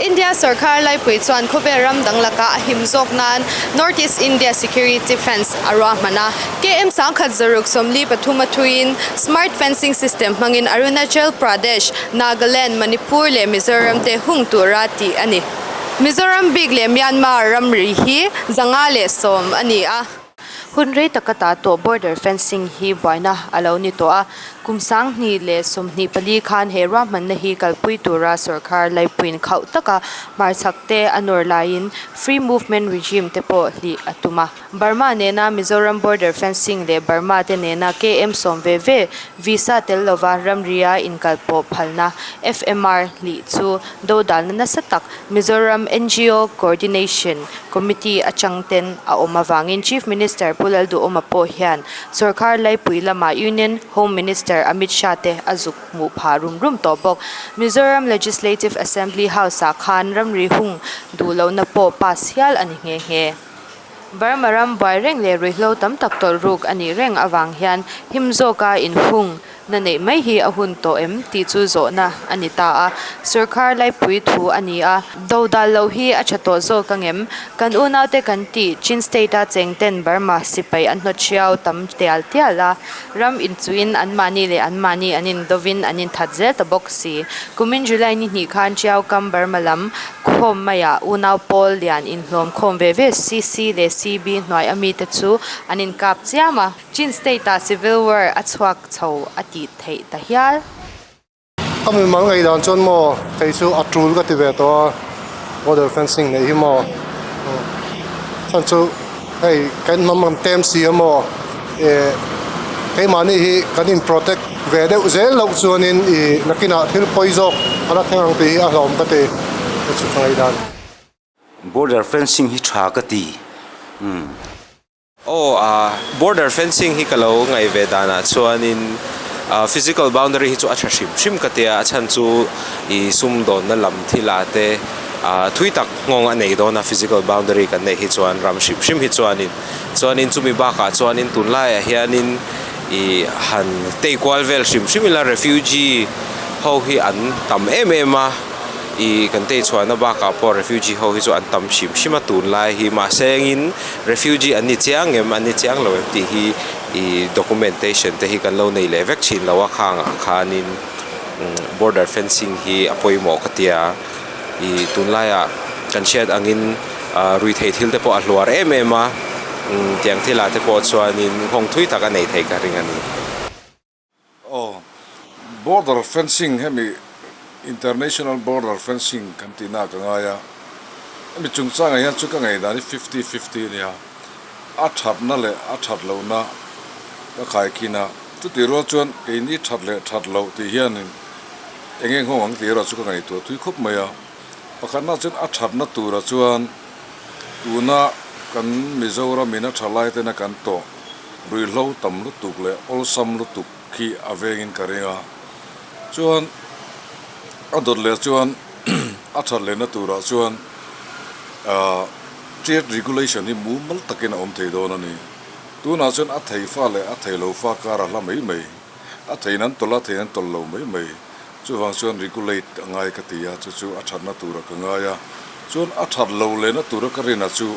India sorkar laipui chuan khawvel ram dang laka a him zawk nan North East India Security Fence a ruahman a. KM 1143 a thuiin Smart Fencing System hmangin Arunachal Pradesh, Nagaland, Manipur leh Mizoram te hung tura tih a ni. Mizoram bik leh Myanmar ramri hi 510 a ni a. Hun rei taka ta tawh border fencing hi buaina a lo ni tawh a, kum 2024 khan he ruahmanna hi kalpui tura sorkar laipuiin khauh taka hmarchhak te a nawr laiin free movement regime te pawh hlih a tum a. Burma nena Mizoram border fencing leh Burma te nena KM 10 ve ve visa tel lova ramria inkalpawh phalna FMR hlih chu dodalna nasa tak Mizoram ngo Coordination Committee atang ten a awm avangin Chief Minister Pu Lalduhawma pawh hian sorkar laipui lama Union Home Minister Amit Shah te a zuk hmuh phah rum rum tawh bawk. Mizoram Legislative Assembly House-ah khan ramri hung duh lohna pawh pass hial a ni nghe nghe. Burma ram buai reng leh ruihhlo tam tak tawlh ruk a nih reng avang hian him zawka inhung na neih mai hi a hun tawh em tih chu zawhna a ni ta a. Sorkar laipui thu a ni a, dodal loh hi a tha tawh zawk angem? Kan unaute kan tih Chin State-a cheng ten Burma sipai an hnawt hriau tam tial tial a, ram inchuhin anmahni leh anmahni an indovin an inthat zel ta bawk si. Kumin July ni hnih khan Tiau kam Burma lam khawm maiah unau pawl lian inhlawm khawm ve ve CC leh CB hnuai a mite chu an inkap chiam a. Chin State-ah Civil War a chhuak chho a tih theih ta hial. A mimal ngaihdan chuan maw kei chu a tul ka ti ve tawh a, border fencing neih hi maw chhan chu hei kan hnam an tem si a maw eh keimahni hi kan in protect ve deuh zel loh chuanin ih nakinah thil pawi zawk a la thleng ang tih hi a hlauhawm ka ti chu chu ka ngaihdan. Border fencing hi tha ka ti umm. Aw a border fencing hi ka lo ngaih ve danah chuanin ah physical boundary hi chu a tha hrim hrim ka tia a chhan chu ih sumdawnna lam thil ah te ah thui tak nghawng a nei dawn a physical boundary kan neih hi chuan ram hrim hrim hi chuanin chuanin chumi bakah chuanin tunlaiah hianin ih han tei kual vel hrim hrim ila refugee ho hi an tam em em a. Ih kan tei chhuahna bakah pawh refugee ho hi chu an tam hrim hrim a tunlai hi mahse engin refugee an ni chiang em an ni chiang lo em tih hi ih documentation te hi kan lo nei leh vek thin lo a khangah khanin border fencing hi a pawimawh ka tia ih tunlaiah kan hriat angin ah ruihtheih thil te pawh a hluar em em a tiang thilah te pawh chuanin nghawng thui tak a nei thei ka ring a ni. Aw, border fencing hemi international border fencing kan tih na ka ngai a, hemi chungchangah hian chu ka ngaihdan hi fifty fifty a nia, a thatna leh a that lohna ka khaikhin a, chutih rual chuan keini that leh that loh tih hianin eng eng nghawng ang tih erawh chu ka ngaihtuah thui khawp mai a, pakhatna chuan a thatna turah chuan tuna kan Mizoram in a tha lai tena kan tawh. Ruihhlo tam lutuk leh awlsam lutuk khi a vengin ka ring a, chuan a dawt leh chuan a that lehna turah chuan ahh trade regulation hi mumal takin a awm thei dawn a ni. Tunah chuan a thei fa leh a thei lo fa kar a hla mai mai, a theiin an tawlh a, a theiin an tawlh lo mai mai. Chuvang chuan regulate a ngai ka ti a, chu chu a thatna tura ka ngai a, chuan a that lo lehna tura ka rinah chu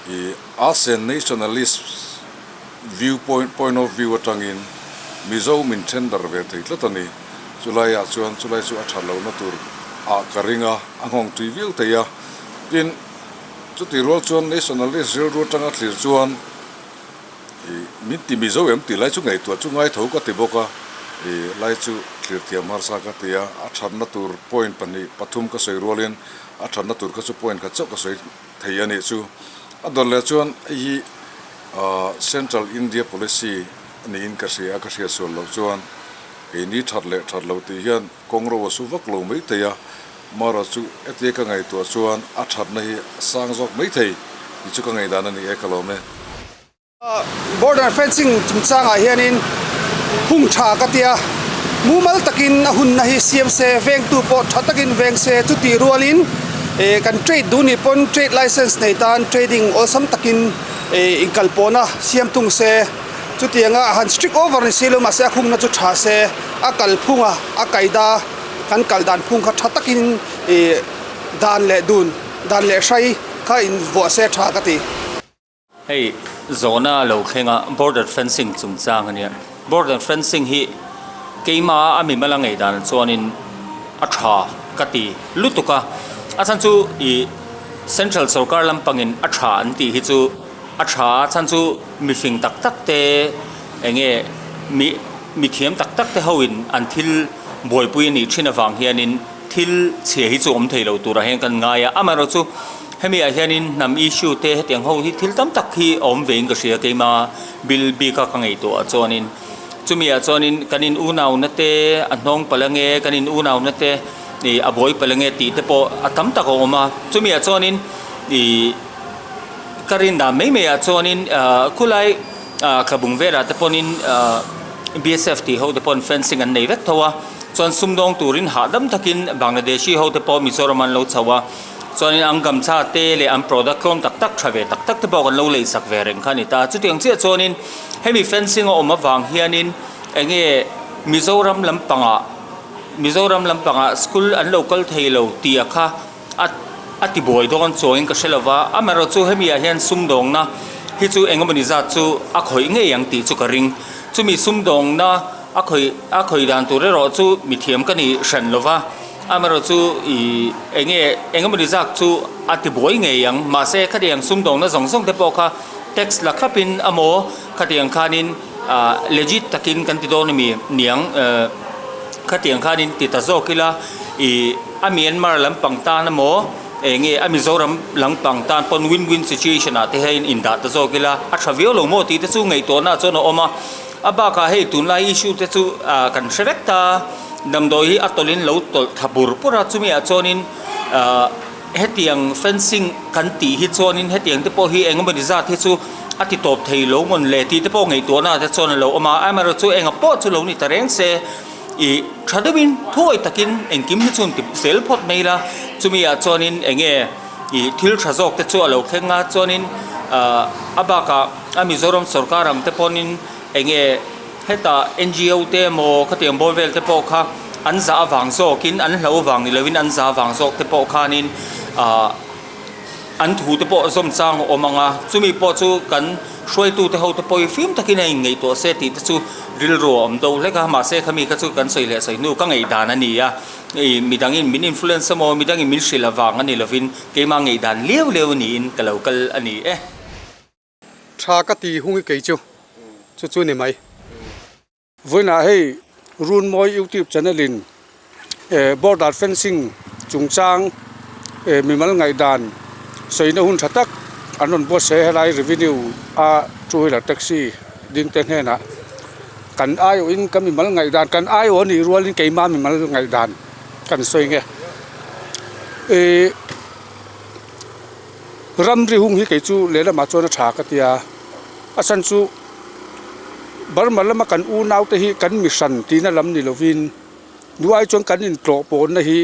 ih As a nationalist view point point of view atangin Mizo min tender ve thei tlat a ni. Chulaiah chuan chulai chu a that lohna tur ah ka ring a, a nghawng tui viau thei a. Tin, chutih rual chuan nationalist rilru atanga thlir chuan ih min ti Mizo em tih lai chu ngaihtuah chu ngai tho ka ti bawk a, ih lai chu thlir thiam harsa ka ti a, a thatna tur point pahnih pathum ka sawi rualin a thatna tur kha chu point khat chauh ka sawi thei a nih chu. A dawt leh chuan hei hi Central India Policy niin ka hria a, ka hriat sual loh chuan keini that leh that lo tih hian kawng ro a su vak lo mai thei a, marawh chu hetia ka ngaihtuah chuan a thatna hi a sang zawk mai thei tih chu ka ngaihdan a ni e ka lawm e. Border fencing chungchangah hianin hung tha ka tia, mumal takin a hunna hi siam se, vengtu pawh tha takin veng se, chutih rualin eh kan trade duh nih pawn trade license nei tan trading awlsam takin eh inkalpawhna siam thung se, chutianga han strict over ni si lo mahse a hungna chu tha se, a kalphunga a kaida kan kal dan phung kha tha takin eh. Dan leh dun, dan leh hrai kha in vuah se tha ka ti. Hei zawhna a lo thleng a, border fencing chungchang a nia. Border fencing hi keima a mimal a ngei dan chuanin a tha ka ti lutuk a. A chhan chu ih central sorkar lampangin a tha an tih hi chu a tha a chhan chu mifing tak tak te eng nge mi mithiam tak tak te hoin an thil buaipui a nih thin avang hianin Thil chhia hi chu awm thei lo turah hian kan ngai a, amaherawhchu hemi ah hianin hnam issue te hetiang ho hi thil tam tak hi a awm vein ka hria keima bill bik a ka ngaihtuah ah chuanin chumi ah chuanin kan in unauna te a hnawng palh ange kan in unauna te ih a buai palh ange tih te pawh a tam tak a awm a chumi ah chuanin ih ka rin dan mai mai ah chuanin ah khulai ah thlabung velah te pawhin ah B_S_F tih ho te pawn fencing an nei vek tho a. Chuan sumdawng turin hahdam takin Bangladeshi ho te pawh Mizoram an lo chho a, chuanin an gamchha te leh an product tlawm tak tak tha ve tak tak te pawh kan lo leisak ve reng kha a ni ta. Chutiang chiah chuanin hemi fencing a awm avang hianin eng nge Mizoram lampangah Mizoram lampangah school an lo kal thei lo tih a kha a a ti buai dawn chuangin ka hre lo va, amaherawhchu chu hemi ah hian sumdawngna hi chu eng emawni zat chu a khawih ngei ang tih chu ka ring. Chumi sumdawngna a khawih a khawih dan tur erawh chu mithiam ka ni hran lo va, amaherawhchu chu ih eng nge eng emawni zat chu a ti buai ngei ang mahse khatiang sumdawngna zawng zawng te pawh kha tax la thlapin amaw khatiang khanin ah legit takin kan ti dawn ami niang eh. Khatiang khanin ti ta zawk ila ih a Myanmar lampang tan emaw eng nge a Mizoram lampang tan pawn win win situation ah te hian indah ta zawk ila a tha viau lo maw tih te chu ngaihtuahna ah chuan a awm a, a bakah hei tunlai issue te chu ah kan hre vek ta damdawi hi a tawlhin lo tawlh thla bur bur a chumi ah chuanin ah hetiang fencing kan tih hi chuanin hetiang te pawh hi eng emawni zat hi chu a ti tawp thei lo mawn le tih te pawh ngaihtuahna te chuan a lo awm a amaherawhchu chu enga pawh chu lo ni ta reng se ih tha deuhin thuawi takin engkim hi chuan ti zel phawt mai ila chumi ah chuanin eng nge ih thil tha zawk te chu a lo thleng a chuanin ah a bakah a Mizoram sawrkar ang te pawhin eng nge Hetah NGO te emaw khatiang bawr vel te pawh kha an zah avang zawkin an hlo avang ni lovin an zah avang zawk te pawh khanin ahh an thu te pawh zawm chang a awm ang a, chumi pawh chu kan hruaitu te ho te pawh hi fim takin a inngaihtuah se tih te chu rilru a awm deuh hlek a, mahse khami kha chu kan sawi leh sawi hnu ka ngaihdan a ni a, ih midangin min influence emaw midangin min hrilh avang a ni lovin keimah ngaihdan liau liau niin ka lo kal a ni e. Tha ka ti hung i kei chu chu chu ni mai. Vawiinah hei Runmawi YouTube channel in border fencing chungchang mimal ngaihdan sawina hun tha tak an rawn buatsaih a helai revenue a two wheeler taxi ding te hnenah kan aiawhin ka mimal ngaihdan kan aiawh anih rualin keima mimal ngaihdan kan sawi nge ih. Ramri hung hi kei chu lehlamah chuan a tha ka ti a, a chhan chu Burma lama kan unau te hi kan mi hran tihna lam ni lovin nuai chuan kan intlawh pawnna hi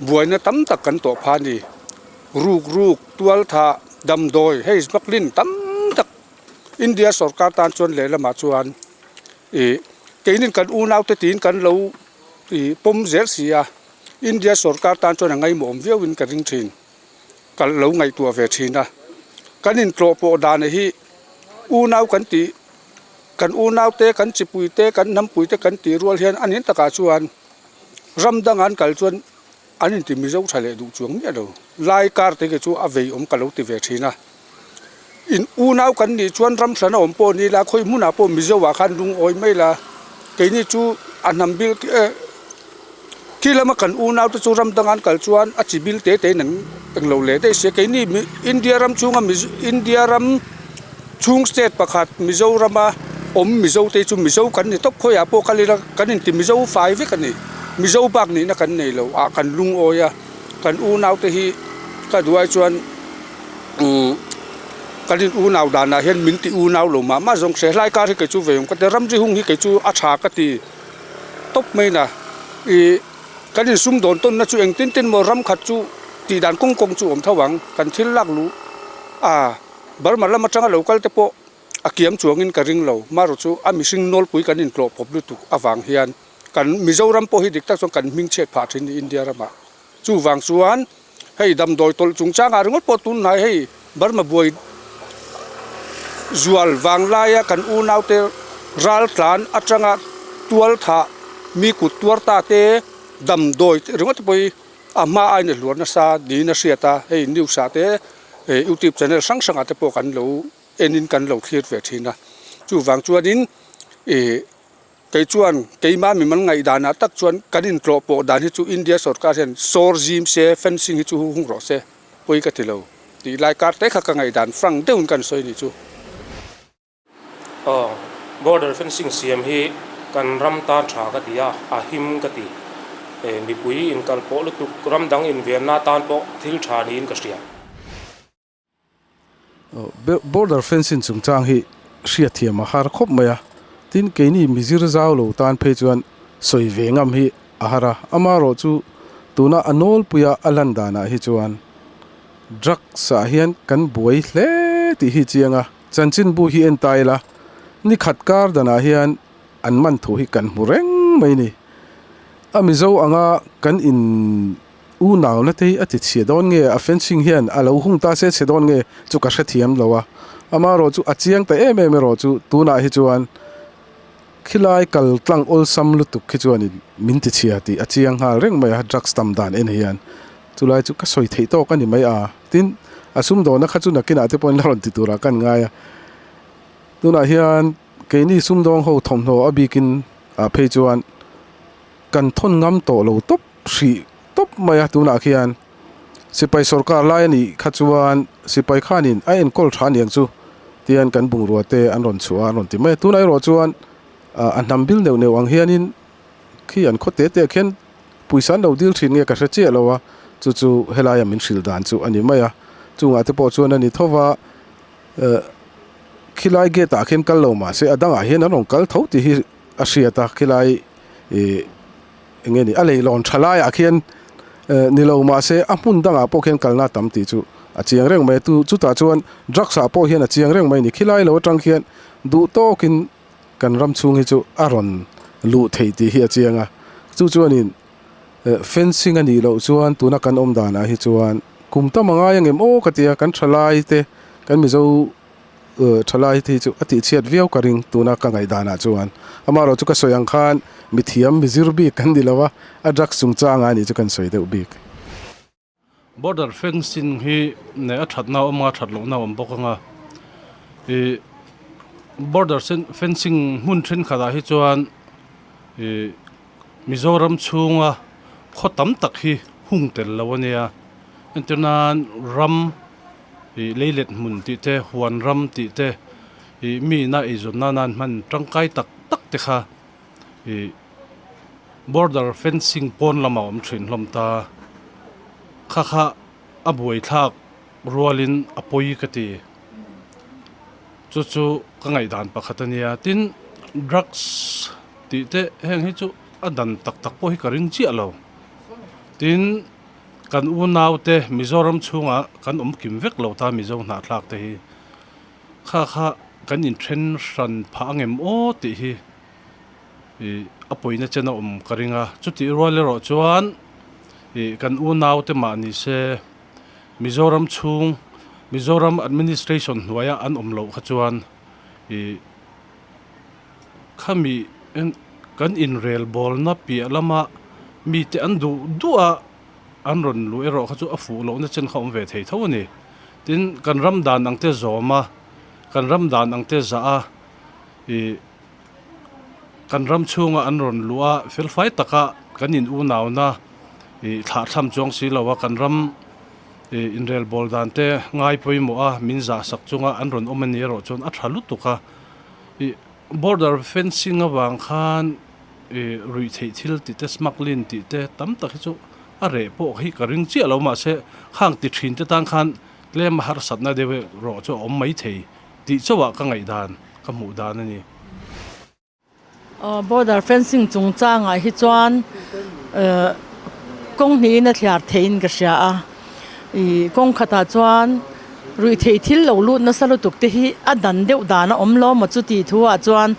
buaina tam tak kan tawh phah a ni. Ruk ruk, tual thah, damdawi hei smuggling tam tak India sorkar tan chuan lehlamah chuan ih keinin kan unau te tiin kan lo ih pawm zel si a. India sorkar tan chuan a ngaimawm viauin ka ring thin, ka lo ngaihtuah ve thin a. Kan intlawh pawh dan hi unau kan tih, kan unau te, kan chipui te, kan hnampui te kan tih rual hian a nin takah chuan ram danga an kal chuan an inti mizo tha leh duh chuang miah lo. Lai kar te khi chu a vei awm ka lo ti ve thin a. In unau kan nih chuan ram hran a awm pawh ni la, khawi hmunah pawh Mizo ah khan lungawi mai la, keini chu a hnam bil eh khi lama kan unau te chu ram danga an kal chuan a chi bil te te in an englo leh daih sia, keini India ram chhunga Mizo India ram chhung state pakhat Mizorama awm Mizo te chu Mizo kan ni tawp khawiah pawh kal ila kan inti Mizo fai vek a ni, Mizo bak nihna kan nei lo ah kan lungawi a, kan unau te hi ka duai chuan. Umm kan in unau danah hian min ti unau lo mah mah zawng hre hlai kar hi kei chu ve awm ka ti ramri hung hi kei chu a tha ka ti tawp mai na ih kan in sum dawn tawn na chu engtin tin maw ram khat chu tih dan kawng kawng chu awm tho ang kan thil lak luh a Burma lam atanga lo kal te pawh a kiam chuangin ka ring lo marawh chu a mihring nawlpui kan in tlawh pawp lutuk avang hian kan Mizoram pawh hi dik tak chuan kan hming chhiat phah thin India ramah chuvang chuan. Hei damdawi tawlh chungchangah ringawt pawh tunhnai hei Burma buai zual vanglaia kan unaute raltlan atanga tual thah mi kut tuar ta te damdawi ringawt te pawh hi a hma ain a hluar nasa niin a hriat a, hei news ah te youtube channel hrang hrangah te pawh kan lo enin kan lo thlir ve thin a, chuvang chuanin ih. Kei chuan keimah mi man ngaihdanah tak chuan kan intlawh pawh dan hi chu India sorkar hian sawr zim se, fencing hi chu hu hung rawh se, pawi ka ti lo tih lai kar te kha ka ngaihdan frank deuhin kan sawi ni chu. Aw, border fencing siam hi kan ram tan tha ka ti a, a him ka ti. Mipui inkal pawh lutuk ram dang invenna tan pawh thil tha niin ka hria. Border fencing chungchang hi hriatthiam a har khawp mai a, tin keini mizir zau lo tan phei chuan sawi ve ngam hi a har a, amaherawh chu tuna a nawlpuia a lan danah hi chuan drugs ah hian kan buai hle tih hi chiang a, chanchinbu hi en ta ila ni khat kar danah hian an man thu hi kan hmu reng mai ni, a mizo anga kan in. U nauna te hi a ti chhia dawn nge a fencing hian a lo hung ta se chhe dawn nge chu ka hrethiam lo a, amaherawh chu a chiang ta em em erawh chu tunah hi chuan khilai kal tlang awlsam lutuk khi chuanin min ti chhia tih a chiang nghal reng mai a drugs tam dan en hian chulai chu ka sawi theih tawk a ni mai a, tin a sumdawhna kha chu nakinah te pawhin la rawn ti turah ka inngai a, tunah hian keini sumdawng ho thawmhnaw a bikin ah phei chuan kan thawn ngam tawh lo tawp. Hrih tawp mai a tunah khian sipai sorkar lai a nih kha chuan sipai khanin a enkawl tha aniang chu tihian kan bungrua te an rawn chhuah a an rawn ti mai a tunah erawh chuan ah a hnam bil neuh neuh ang hianin khi an khaw te te ah khian pawisa an lo dil thin nge ka hre chiah lo a chu chu helaia min hrilh dan chu a ni mai a chungah te pawh chuan a ni tho va eh khilai gate ah khian kal lo mahse a dangah hian an rawn kal tho tih hi a hriat a khilai ih. Eng nge ni a leilawn tha laiah khian ni lo mahse a hmun dangah pawh khian kalna a tam tih chu a chiang reng mai a tu chutah chuan drugs ah pawh hian a chiang reng mai a ni khilai lo atang khian duh tawkin kan ram chhung hi chu a rawn luh theih tih hi a chiang a chu chuanin fencing a nih loh chuan tuna kan awm danah hi chuan kum tam a ngai angem aw ka ti a kan thalai te kan mizo. Thalai hi chu a tihchhiat viau ka ring tuna ka ngaihdanah chuan amaherawh chu ka sawi ang khan mithiam mizir bik kan ni lo a, a drugs chungchangah a nih chu kan sawi deuh bik. Border fencing hi a thatna a awm a, that lohna a awm bawk ang a, ih border fencing hmun thenkhatah hi chuan ih Mizoram chhunga khaw tam tak hi hung tel lo a nia, entirnan ram. Ih leilet hmun tih te huan ram tih te ih mi ina eizawn nana an hman tangkai tak tak te kha ih border fencing pawn lamah a awm thin hlawm ta kha kha a buaithlak rualin a pawi ka ti chu chu ka ngaihdan pakhat a nia tin drugs tih te heng hi chu a dan tak tak pawh hi ka ring chiah lo tin. Kan unaute Mizoram chhungah kan awm kim vek lo ta Mizo hnahthlak te hi kha kha kan inthen hran phah angem aw tih hi ih a pawina chen a awm ka ring a, chutih rual erawh chuan ih kan unaute mah ni se Mizoram chhung Mizoram administration hnuaia an awm loh kha chuan ih khami kan inrelbawlna piah lama mite an duh duh a an rawn luh erawh kha chu a fuh lohna chen kha a awm ve thei tho a ni. Tin, kan ram dan ang te zawm a, kan ram dan ang te zah a, ih kan ram chhunga an rawn luh a felfai taka kan in unauna ih thlahthlam chuang si lo a kan ram ih inrelbawl dan te ngai pawimawh a min zah sak chunga an rawn awm a ni erawh chuan a tha lutuk a. Ih border fencing avang khan ih ruih theih thil tih te smuggling tih te tam tak hi chu a reh pawh hi ka ring chiah lo mahse khang ti thin te tan khan tlem a harsatna deuh erawh chu a awm mai thei tih chauhah ka ngaihdan ka hmuh dan a ni. Aw border fencing chungchangah hi chuan eh kawng hnihin a thliar theihin ka hria a ih kawng khatah chuan ruihtheih thil lo lut nasa lutuk te hi a dan deuh dan a awm lo maw chu tih thu ah chuan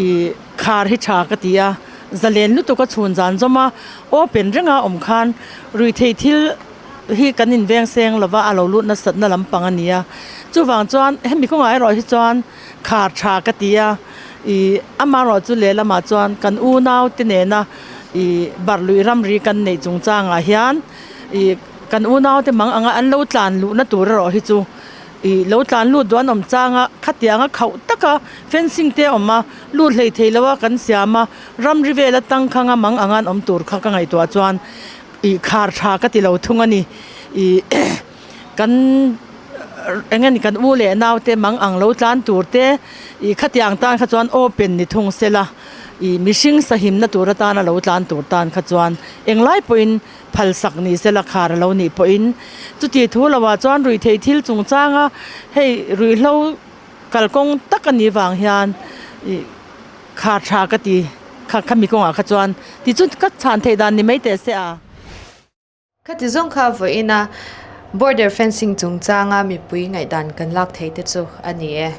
ih khar hi tha ka ti a zalen lutuk a chhun zan zawm a open reng a awm khan ruihtheih thil. hi kan inveng seng lova a lo lut nasatna lampang a ni a, chuvang chuan hemi kawngah erawh hi chuan khar tha ka ti a, ih amaherawh chu lehlamah chuan kan unau te nena ih barhluih ramri kan neih chungchangah hian ih kan unau te mang anga an lo tlan luhna tur erawh hi chu ih lo tlan lut duh an awm chang a, khatianga khauh taka fencing te a awm a, lut hlei thei lo a kan siam a, ramri vel atang khanga mang anga an awm tur kha ka ngaihtuah chuan ih khar tha ka ti lo thung a ni ih kan eng nge ni kan u leh nau te mang ang lo tlan tur te ih khatiang tan kha chuan open ni thung se la ih mihring sahimna tur atana lo tlan tur tan kha chuan englai pawhin phal sak ni se la khar a lo nih pawhin chuti thu lo ah chuan ruihtheih thil chungchanga hei ruihhlo kalkawng tak a nih vang hian ih. Kha tha ka ti, kha khami kawngah kha chuan ti chu ka chhan theih dan ni mai teh se a. Khati zawng kha vawiina border fencing chungchanga mipui ngaihdan kan lak thei te chu a ni e.